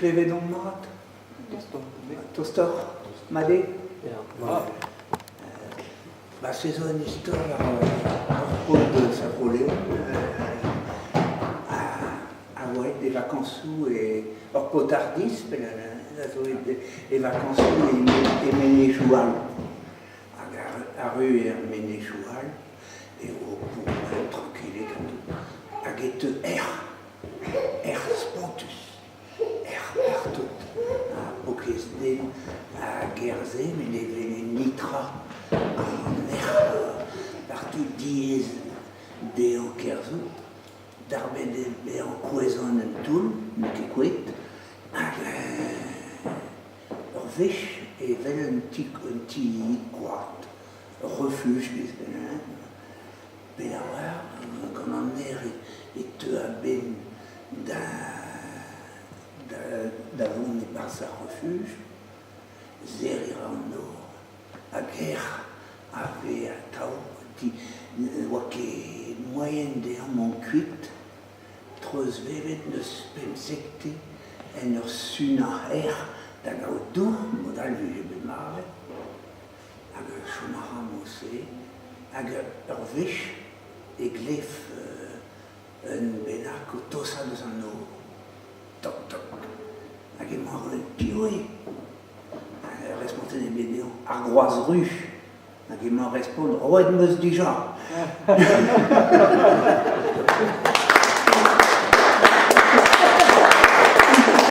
Klevet on mat? Tostoc'h Mat eo? Ba se zo un istor ar paotr deus a Vro-Leon a oa aet e vakañsoù e ur paotr hardizh a zo aet e vakañsoù e menezioù all. Hag arru eo er menezioù all eo o trankilik ha tout. Hag e teu erc'h, erc'h spontus. Erc'h partout. Ha paourkaezh den a gerzhe met ne wele netra. An erc'h partout diaes dezhañ kerzhout. Darbet eo bezañ kouezhañ en un toull, n'eo ket kouezhet. Hag ur wech e wel un ti un ti koad, ur refuj Bet a oar gant an aer e teu a-benn da da vont e-barzh ar refuj, serriñ a ra an nor hag ec'h a vez atav di ne oa ket moaien dezhañ mont kuit, treuzvevet n'eus pemzekte en ur sunañ erc'h da gaout dour, mod all 'vije bet marvet. Hag chom a ra mod-se hag ur wech e glev un bennak o tosañ deus an nor. Tok tok. Hag emañ ar piv eo? Hag respontet eo bet dezhañ, ar groaz ruz. Hag emañ respont, roet 'm eus dija.